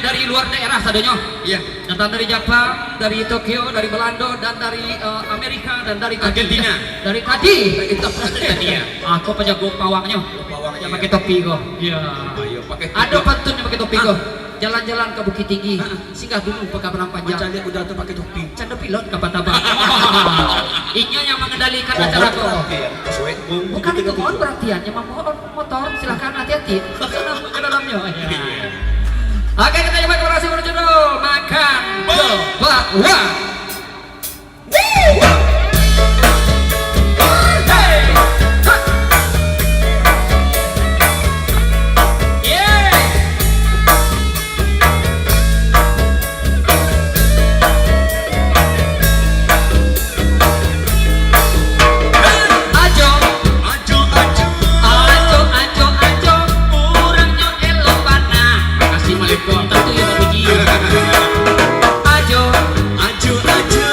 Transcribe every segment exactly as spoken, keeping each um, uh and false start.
Dari luar daerah sadonyo. Iya. Datang dari Jepang, dari Tokyo, dari Belanda, dan dari, eh, Amerika, dan dari tadi. Argentina. Dari tadi. Itu tadi, ya. Aku penjago pawangnyo. Pawangnyo. Yang pakai topi ko. Iya. Ayo, pakai topi. Ada pantunnyo pakai topi ko. Ah. Jalan-jalan ke Bukittinggi, ah, singgah dulu ke Padang Panjang. Mancaliak udara tu pakai topi. Cando pilot kapal tabang. Inyo yang mengendalikan acara ko. Bukan itu mohon perhatian, yang mohon motor, silakan hati-hati. Ke dalamnya. Iya. Oke, kita coba kolaborasi berjudul Makan Bakwan. Ajo, ajo, ajo, ajo, ajo, ajo, urangnyo elok bana. Makasih, Maleko. Tantu iyo bapuji. Ajo, ajo, ajo,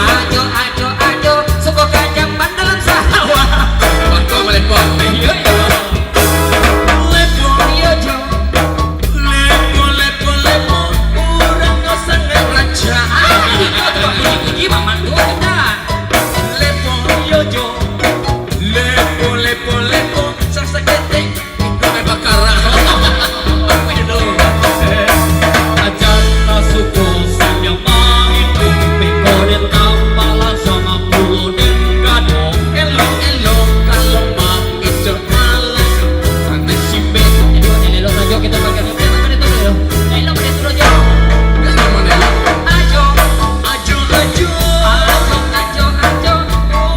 ajo, ajo, ajo, suko ka jamban dalam sawah. Bako, Maleko. Iyo, iyo. Lepo. Iyo, Jo. Lepo, lepo, lepo, urangnyo sangaik rancak. Ah, iyo, tu bapuji-puji, Maman tu dah. Lepo, iyo, Jo. Lepo, lepo, lepo, sasaketek, iduik bakara. Ajalah suko sambiang maitu, beko den tambah langsuang pulo den gado. Elok-elok kalau maitu malas, sanai simbek. Elok-elok sajo kito pakai. Elok-elok sajo. Ajo, ajo, ajo. Ajo, ajo, ajo.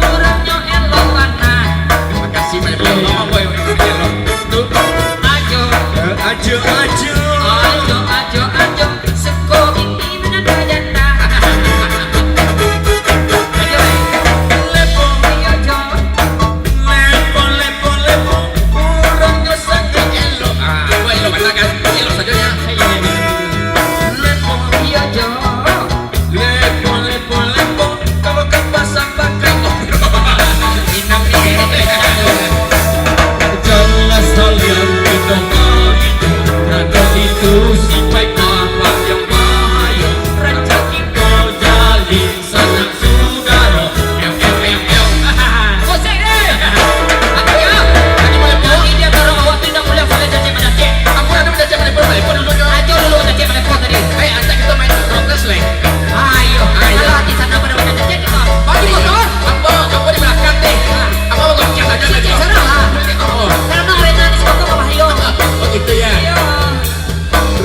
Urangnyo elok bana. Terima kasih banyak. Ajo. Ajo, ajo. Ajo, ajo, ajo. Suko bini manando janda. Ajo, eh. Lepo. Ajo. Lepo, lepo, lepo. Urangnyo sangaik elok. Ah, wah, elok bana kan? Elok sajo, ya. Lepo. Iyo, Jo. Lepo, lepo, lepo, kalau ka pasar pakai. Inang ni. Jalan saliang kito maitu, karano itu sipai papak yang bahayo. Rancak kito jalin sanak sudaro. Em, em, em, em. Musik ni. Apa ya? Tadi malam ni dia taruh awak tu dah mulai boleh cacik-cacik. Ambo ado cacik-cacik, malepon dulu nyo. Ajo dulu cacik-cacik tadi. Eh, antak kito main rock dance, leh. Ayo, ayo. Kalau di sana pada main cacik, kita. Bagi motor. Ambo, ambo di belakang deh. Ambo bagian sajo. Cacik sana lah. Oh. Karena arena di situ bahaya. Oh, gitu ya. Iya.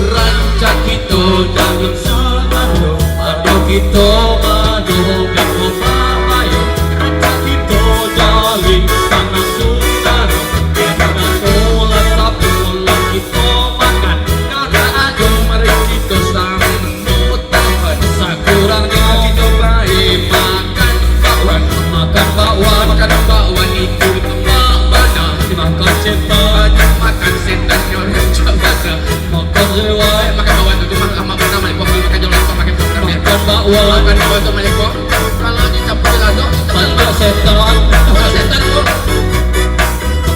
Rancak kito jalin sudaro, ado kito mado beko babayo. Rancak kito jalin sanak sudaro, biar ado lah sapulang kito makan. Kalau dak ado, mari kito samo-samo tahan. Sakurangnyo kito pai makan bakwan. Makan bakwan. Makan bakwan itu lemak bana. Dimakan setan. Dimakan setan, nyo rancak bana. Makan sewa. Eh, makan bakwan tu mah lamak bana, malepon. Makan jo lapang, makan bakwan. Makan bakwan. Makan bakwan tu, malepon. Kalau di campur lado, makan setan. Makan setan tu.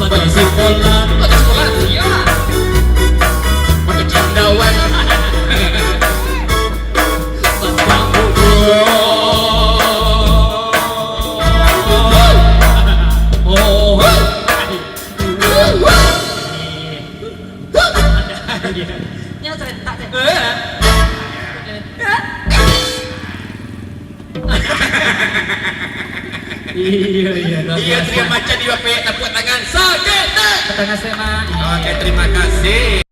Makan sekolah. Makan sekolah. Iya. Makan cendawan. Nyo serentak deh. Iya, iya, luar biasa. Iya, terima kasih di Bapak, tepuk tangan. Sakit. Tepuk tangan, Sema. Oke, terima kasih.